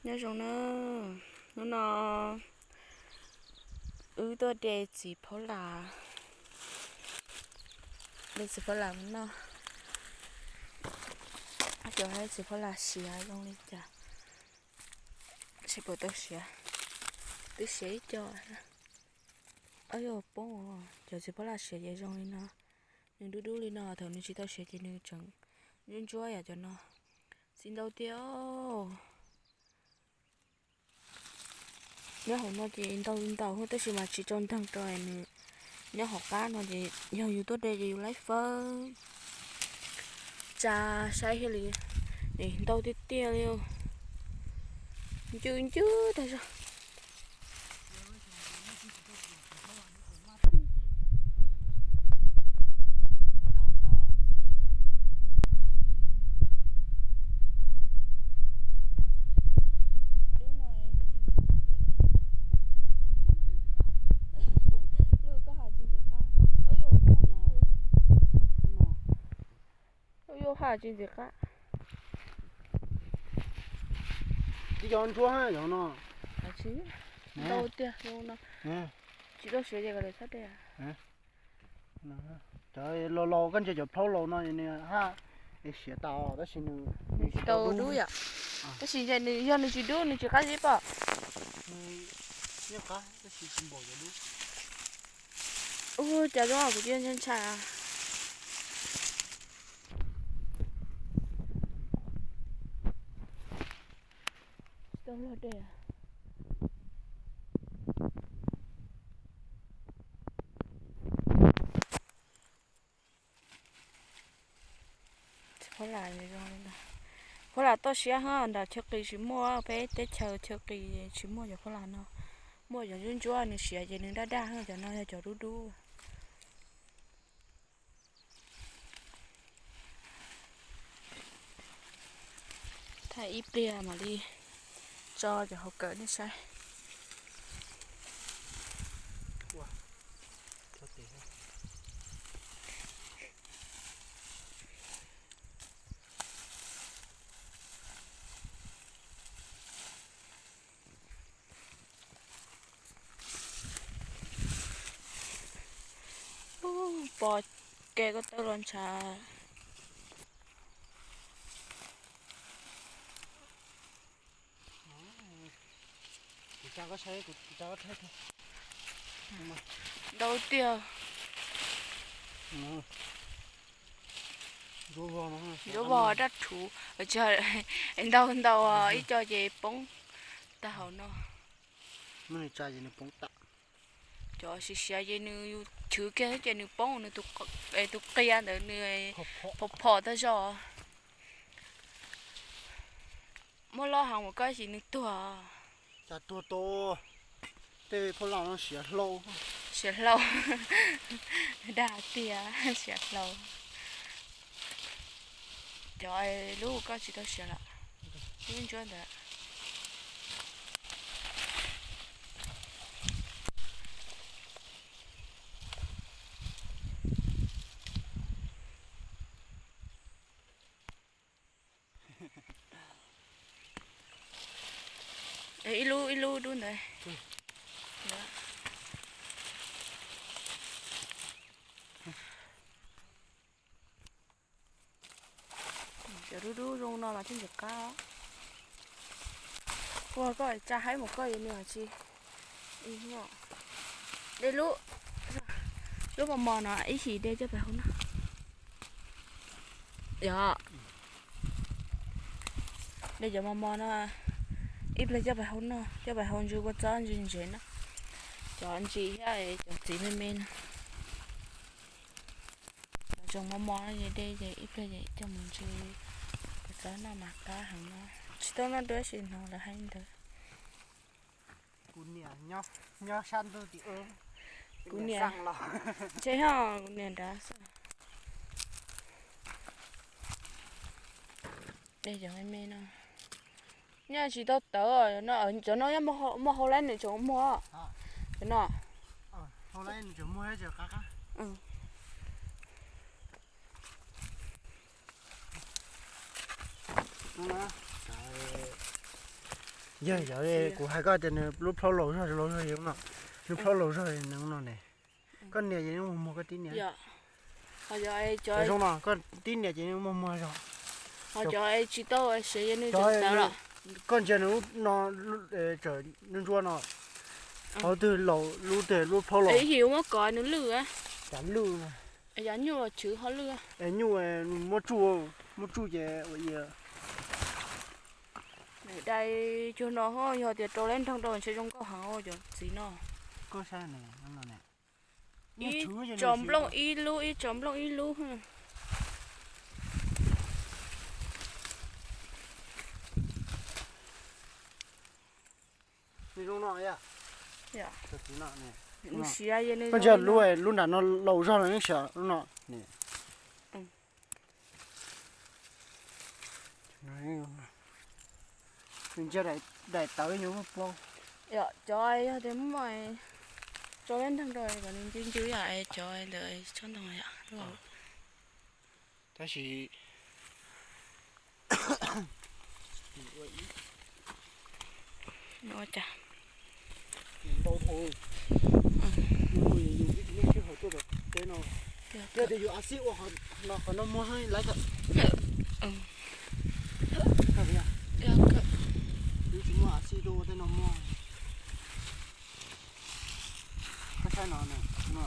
Nyob zoo na, hnub no wb tuaj de txiv phaub las, de txiv phaub las mus noj. Cov txiv phaub las siav zoo li cas, seb puas tau siav. Twb siav ib co, ob yog poob. Cov txiv phaub las siav ces zoo li no, nws dub dub li no, thaum nws tsis tau siav ces nws tseem ntsuab ntsuab yam cov no. Txiv ntau tiag. Nyob hauv no ces ntau ntau, tab sis mas tsis tau nteeg rau nws. Nyob hauv qab no ces yog yus tuaj de ces yus laib fawb tsa saib thiaj li, ntau tiag tiag li, ncw ncw tag zog. Yuav ha tsis ntxim qab. Tib cov ntsuab yog no. Ntau tiag no. Tsis tau siav ces kom lawv txhob de. Cov laus laus, koj ntsia cov phaub laus no nws haj siav tau tab sis nws tsis tau dub yom. Tab sis nws yog nws tsis dub nws tsis qab zib pom. Nws yeej qab tab sis tsis npaum cov dub. Ua cas zoo kuv cia ntshai ntshai. Tsis tau luag de. Phaub las zoo li no. Phaub las toj siab hab, nram chaw qis tsis muaj, peb teb chaws chaw qis tsis muaj cov phaub las no. Muaj cov ntsuab ntsuab nws siav ces nws daj daj, cov no yog cov dub dub. Thaij ib pliag mam li tso cov hauv kawm nej saib. Pom kev ko taw los ntshav. Ntau tiag. Ntsuab vog dab rhuv, ntau ntau ib co ces poob tag hauv no. Cov siav siav ces nws yus chwv kiag ces nws poob, nws tus qia ntawd nws phom phom tag zog. Muab loj heev ua koj sim nws tuag. Cas tuag tau. Tej phaub las no siav hlau. Siav hlau. Dag tiag, siav hlau. Cov lub koj tsis tau siav lawm, lub ntsuab ntawd. Ib lub ib lub dub ntawd. Cov dub dub zoo no los thiaj ntxim qab. Ua koj tsa haib mus koj yuav nws tsi. De lub, lub mos mos no ib chim de coj pais hauv no. Yog, de cov mos mos no ib pliag coj pais hauv no, coj pais hauv ntsis kua txob ntsis ntsev no. Cov ntsis thiab cov txiv me me no. Cov tsoom mos mos no ces de ces ib pliag ces coj mus ntsis kua txob noj mas qab heev no. Tsis tau noj dua tab sis hnov lawv hais ntawd. Kuv niam nyob sab ntuj tim, kuv niam los, ntshe ho kuv niam nrad xwb. De cov me me no. Nyaj tsis tau tawv, cov no muaj hau laib nws tseem muag. Cov no, Yog, yog kuv hais koj tias nws lub plhaub laus zog, laus zog no, lub plhaub laus zog no ne. Koj nias ces nws muag muag, koj tib nias. Zoo no, koj tib nias ces nws muag muag zog. Koj ntsia nws no, tsam ntsuab ntsuab no, qhov twg laus, lub twg lub plhaub laus. Muab kov nws lwj, cas lwj, nyuj los chwv ho lwj. Nyuj muab tsuj, muab tsuj ces ua i dai cuag no ho, yog tias rau leb nroog rau ntshe zoo nkauj heev cov txiv no. Ib tso nplooj ib lub, ib tso nplooj ib lub. Koj ntsia lub, lub nram no laus zog no, lub no. Nws ntsia daim tawv nyuag plaub. Cov yog tias muaj tso leb nroog rau kom nws ncw ncw yom, cov ntawd tsob ntoo yom. Tab sis ua cas ntau dhau, yus tsis muaj sij hawm tuaj tom teb no. Yog tias yus a xij ua no qhov no muag heev lawm. Yus tsis muaj a xij tuaj ua tej no muag. Koj saib no, no.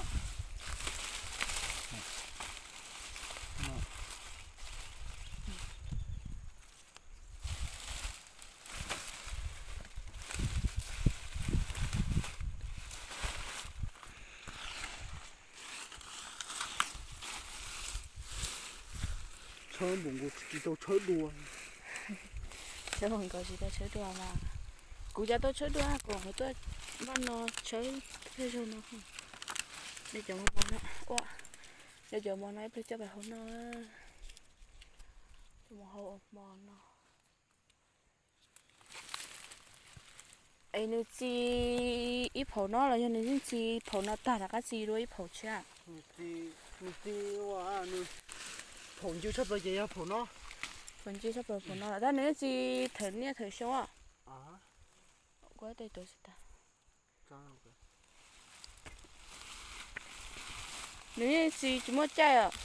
Tshawb npaum nkaus tsis tau tshawb dua. Tshawb npaum nkaus tsis tau tshawb dua mas. Kuv cas tau tshawb dua, kuv hov tuaj npaj no tshawb peb zaug no. Cov mov no, ua, cov mov no ib pliag coj pem hauv no. Cov mov hauv mov no. Es nws txi ib phaum no los yog nws yeej txi phaum no tag rov qab txi dua ib phaum tshiab? Nws txi, nws txi ua, nws phaum ncw tshaj plaws ces yog phaum no. Phaum ncw tshaj plaws phaum no, tab nws yeej txi thawm niaj thawm xyoo. Kuv tej tuav tsis tag. Nws yeej txi tsis muaj caij os.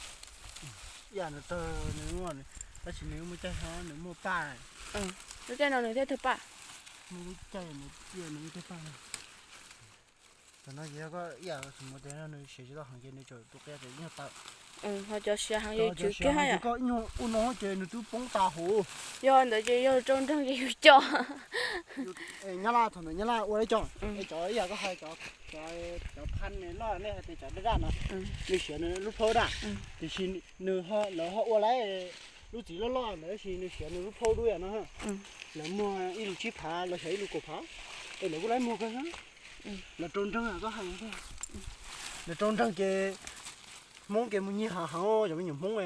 Ib yam nws tawg nws, tab sis nws muaj caij, nws muaj paj. Lub caij no nws thiaj tawg paj. Muaj lub caij nws thiaj paj. Tam no ces yog koj ib yam tsis muaj tias nws siav tsis tau heev ces nws tseem tus qia ces nyuag tawm. Ho cov siav heev yus tswv kiag ha yom. Koj nyuag ua no ces nws twb poob tas hauv. Yog ntawd ces yog rau nroog ces yus coj. Nyab laj, thaum ntawd nyab laj ua li cov, cov ib yam koj hais cov, cov phab loj nej hais tias cov daj daj no, nws siav nws lub plhaub daj, tiam sis nws, lawv ho ua lawv lub txiv loj loj ntawd tab sis nws siav nws lub plhaub dub yam no. Lawv muag ib lus tsib phav los xyov ib lus kaum phav, es lawv kuj laib muag kawg. Lawv rau nroog koj hais, lawv rau nroog ces Hmoob ces mus nyiag heev, cov me nyuam Hmoob.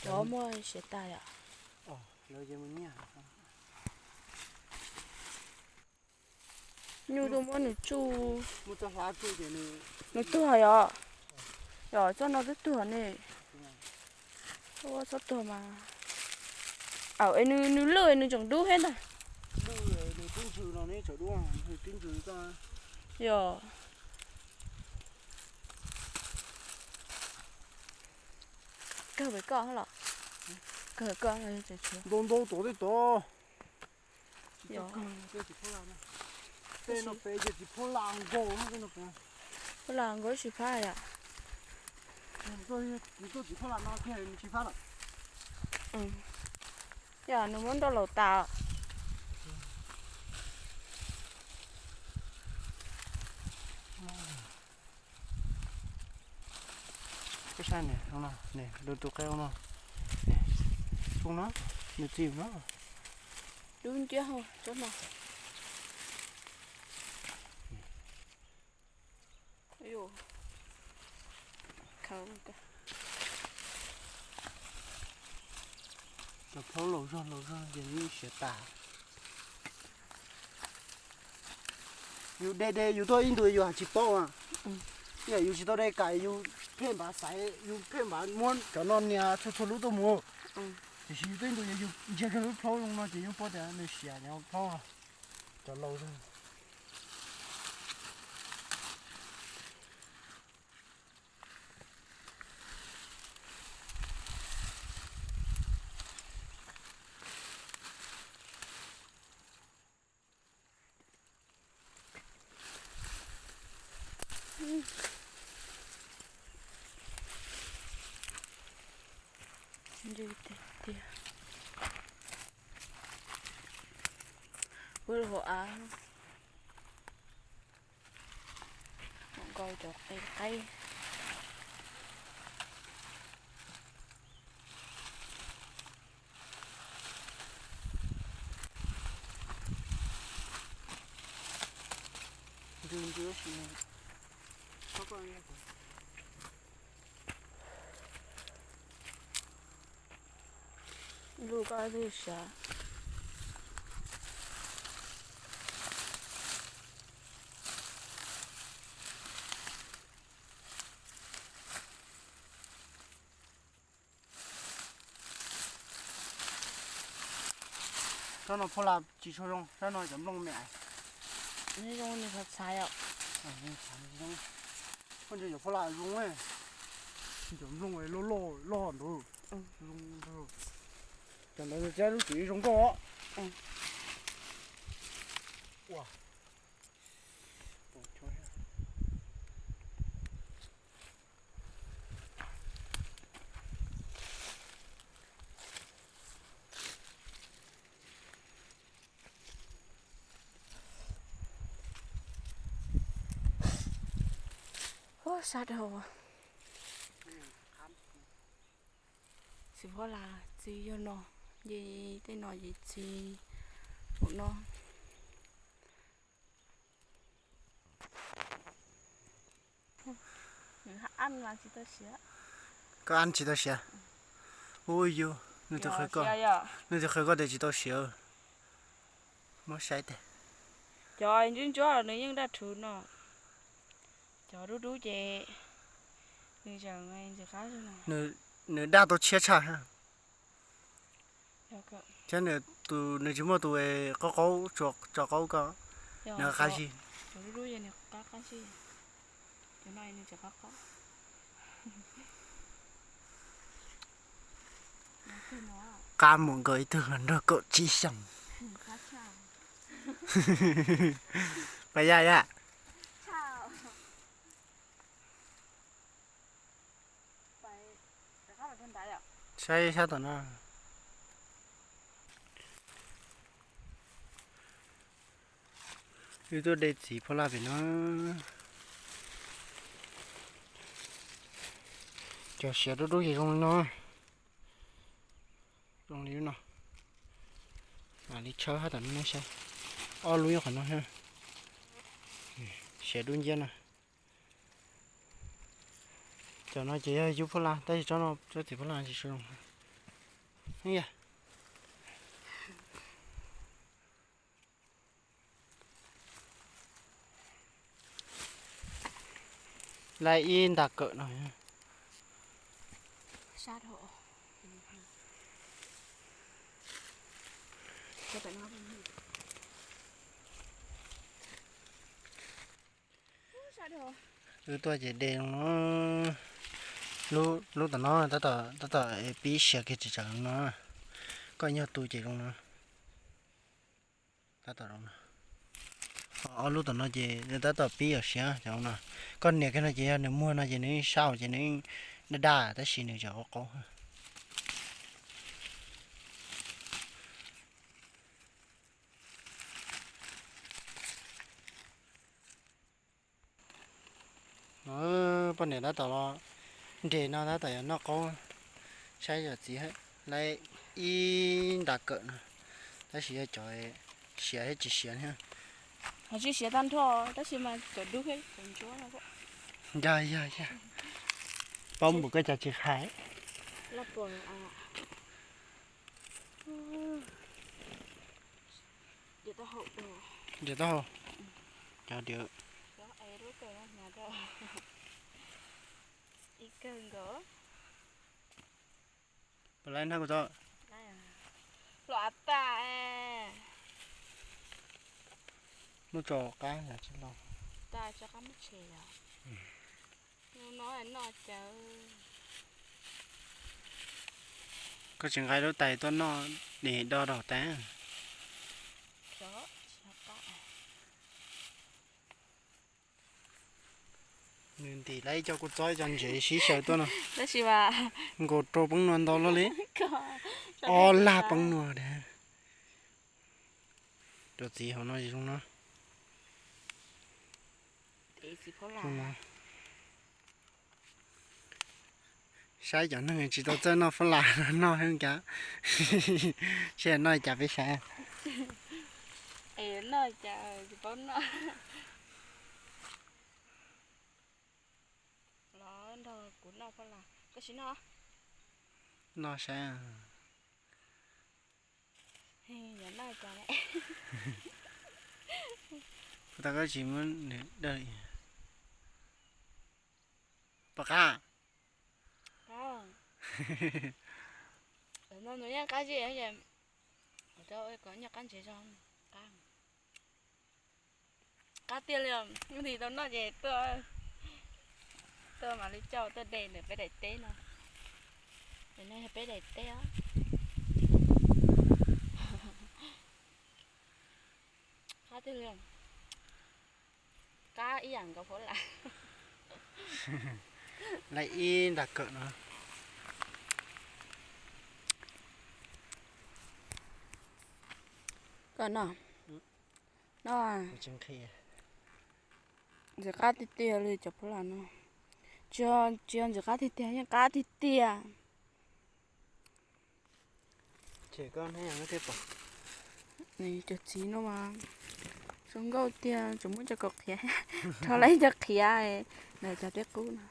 Cov muaj siav tas yom. Lawv ces mus nyiag. Nyuj tuaj muab nws tsuj. Muab txoj hlab tsuj ces nws tuag yom. Yog txoj no twb tuag ne. Txhob tuag mas. Aw, es nws lwj nws tseem dub thiab ntag. Lwj, nws twb ntsws no ne, tseem dub, nws twb ntsws koj. Yog. Kawg pem koj los? Kawg koj. Ntau ntau tod tej tod. Tej no pem ces tsis phab las nkaus, tej no pem. Phab las nkaus tsis phab yom. Nws tuaj tsis phab las no kiag nws tsis phab lawm. Yog nws muab nrauj laus tas. Koj saib ne, lub tus qe no, xyoo no, nws txiv no. Dub nciab hauv tsob no. Cov plaub laus zog laus zog ces nws yeej siav tas. Yus de de yus tuaj ib ntus yus hais tsis paub. Ib yam yus tsis tau de kam yus pheej npav xaiv, yus pheej npav muab cov no nias txhua txhua lub tuaj mus. Tab sis tej ntu yog yus ntsia kiag lub plhaub zoo no ces yeej paub tias nws siav, nws plhaub cov laus. Ntws tiag tiag. Pub hauv av, nkaus cov qe qaib. Lub koj twb siav. Sab no phuaj la tsis tshua zoo, sab no cov nplooj me ais. Zoo nws txhais txhais os. Zoo, phuaj la zoo, cov nplooj loj loj loj ntawd. Zoo, cov ntawd thiab lub tsev zoo nkauj os. Ua. Ub, sab dhau. Txiv phuaj la txi yog no, ces tej no ces txi ua no. Koj ab tsis tau siav. Ub yus, nws twb qhia koj tias tsis tau siav. Muab saib tiag. Cov ntsuab ntsuab nws yeej daj rhuv no. Cov dub dub ces nws tseem ntxim qab. Nws daj tau tshiab tshaj. Thiab nws, nws tsis muaj tus qaub qaub, tso qaub ko, nws qab zib. Qab mus nkaus ib tug los nrog kaum tsib xyoos. Pab yaj yaj. Saib sab tom no. Wb tuaj de txiv phuaj laj pem no. Cov siav dub dub ces zoo li no. Zoo li no. Mam li tshawb hab tom no saib. Ob lub nyob qhov no. Siav dub nciab no. Cov no ces yog yub phuaj laj tab sis tsob no tsob txiv phuaj laj tsis zoo. Yog lawv ib nta kawm no. Wb tuaj ces de zoo no. Lub tom no tab tom pib siav kiag tsis tsawg no. Koj nyuag tu ces zoo no. Tab tom zoo no. Ob lub tom no ces nws tab tom pib yuav siav cov no. Koj nias kiag no ces yog nws muag no ces nws yeej sab ces nws yeej daj daj tab sis nws tseem qaub qaub. Poj niam tab tom los nres no tab tom yuav noj qaub. Saib yog txiv lawv ib nta kawm no, tab sis yog cov siav thiab tsis siav thiab. Tsis siav tag nrho tab sis mas cov dub thiab cov ntsuab no. Yog yog yog. Paub npaum koj cas tsis hais. Cov diav. Pab lab nag kuv tau. Muab tso qab tsis los. Koj tsis nqa lub tais tuaj noj, nim do rau tas. Nws ntim lawm ib co kua txob ib co ntsev sib xyaw tuaj no. Nkaus rau poob nua ntau luaj li. Ob lag poob nua. Cov txiv hauv no zoo no. Saib cov neeg tsis tau txawj noj phab las no noj heev cas. Seb noj cas peb saib. Noj saib. Puas tas koj tsis muab nws dawj li? Pom qab. Nws yeej qab zib, kom nyob qab ntsev zog. Qab tiag li, hnub twg tau noj ces tuaj, tuaj mam li coj tuaj de ntawm peb daim teb no. Ntawm no yog peb daim teb os. Qab tiag li, qab ib yam nkaus phab las. Lawv ib nta kawm no. Koj noj, noj. Ntxim qab tiag tiag li cov phab las no. Tsis yog ntxim qab tiag tiag, yeej qab tiag tiag. Cov txiv no mas zoo nkauj tiag, tseem muab cov kaus qhiav, rho lawm ib co qhiav ntawm cov teb qub no.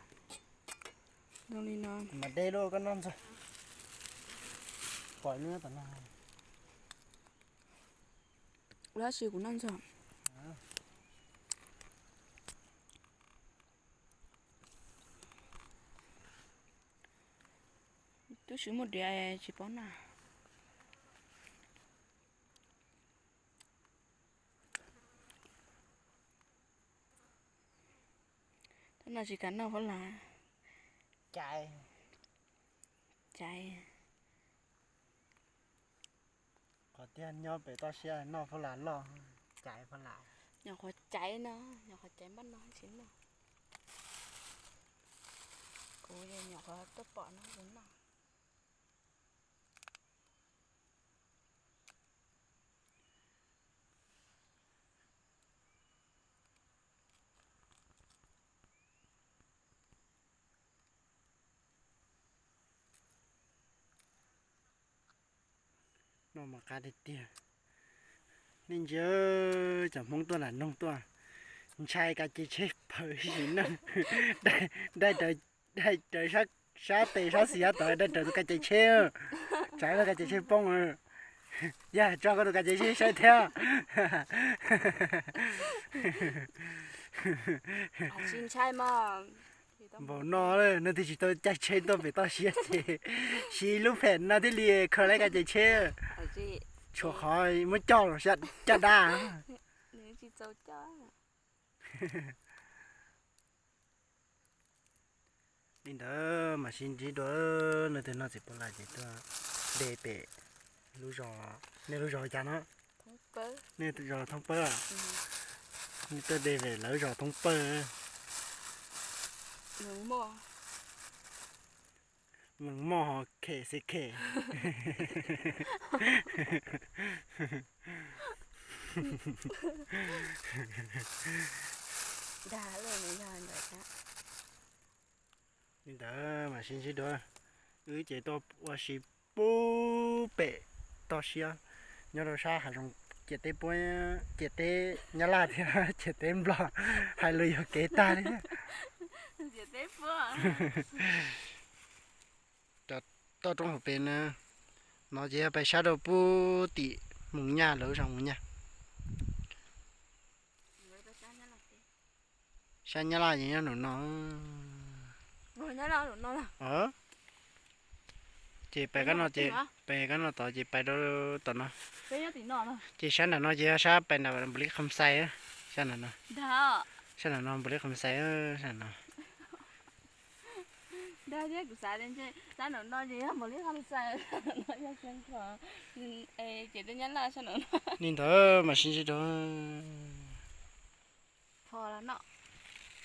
Zoo li no. Mas de lawm koj noj ntxuag. Pom nyob tom no. Ua dab tsi kuv noj ntxuag. Twb tsis muaj diav tsis paub noj. Tab no tsis kam noj phab las. Caiv. Caiv. Qhov tiag nyob pem toj siab noj phab las loj, caiv phab las. Nyuam qhuav caiv no, nyuam qhuav caiv npaj no tsis noj. Kuv nyuam qhuav tuaj pom no kuv noj. Noj mas qab tiag tiag. Nej ntsia, cov Hmoob tuaj lam noog tuaj, ntshai kav cev tsheb pawg sim neej, dai raws sab tes sab xis sab tod, dai raws tus kav cev tsheb, tsam tus kav cev tsheb poob. Yog tso koj tus kav cev tsheb saib thiab. Npaum no, nej twb tsis tau caij tsheb tuaj pem toj siab ces siv lub phem no thiaj li khaws lawm kav cev tsheb. Tshuav qhov muab coj los caj dab. Li ntawd mas sib ntsib dua, nej twg noj txiv pab laj ces tuaj de pem lub zos, nej lub zos cas no? Nej zos Thoob Pawg. Nej tuaj de pem lawv zos Thoob Pawg. Mees Moj ho khem xi khem. Li ntawd mas sib ntsib dua, wb ces tuaj ua si pub pem toj siab, nyob rau sab hav zoov ciam teb puab, ciam teb Nyab Laj thiab ciam teb Nplog, hais lus yog kev tag li. Cov toj roob hauv pes na, no ces yog pais sab rau pub tim Moos Nyaj, lawv zos Moos Nyaj. Sab Nyab Laj ces nyob nraum no. Ces pais kab no ces Koj no tod ces pais rau tom no. Ces sab nram no ces yog sab pais nram npus li kham xais, sab nram no. Sab nram no npus li kham xais, sab nram no. Dag thiab, kuv xav tias sab nram no ces yog npus li kham xais, no yog Xeev Khuam, ces tej Nyab Laj sab nram no. Li ntawd mas sib ntsib rau. Pho los no.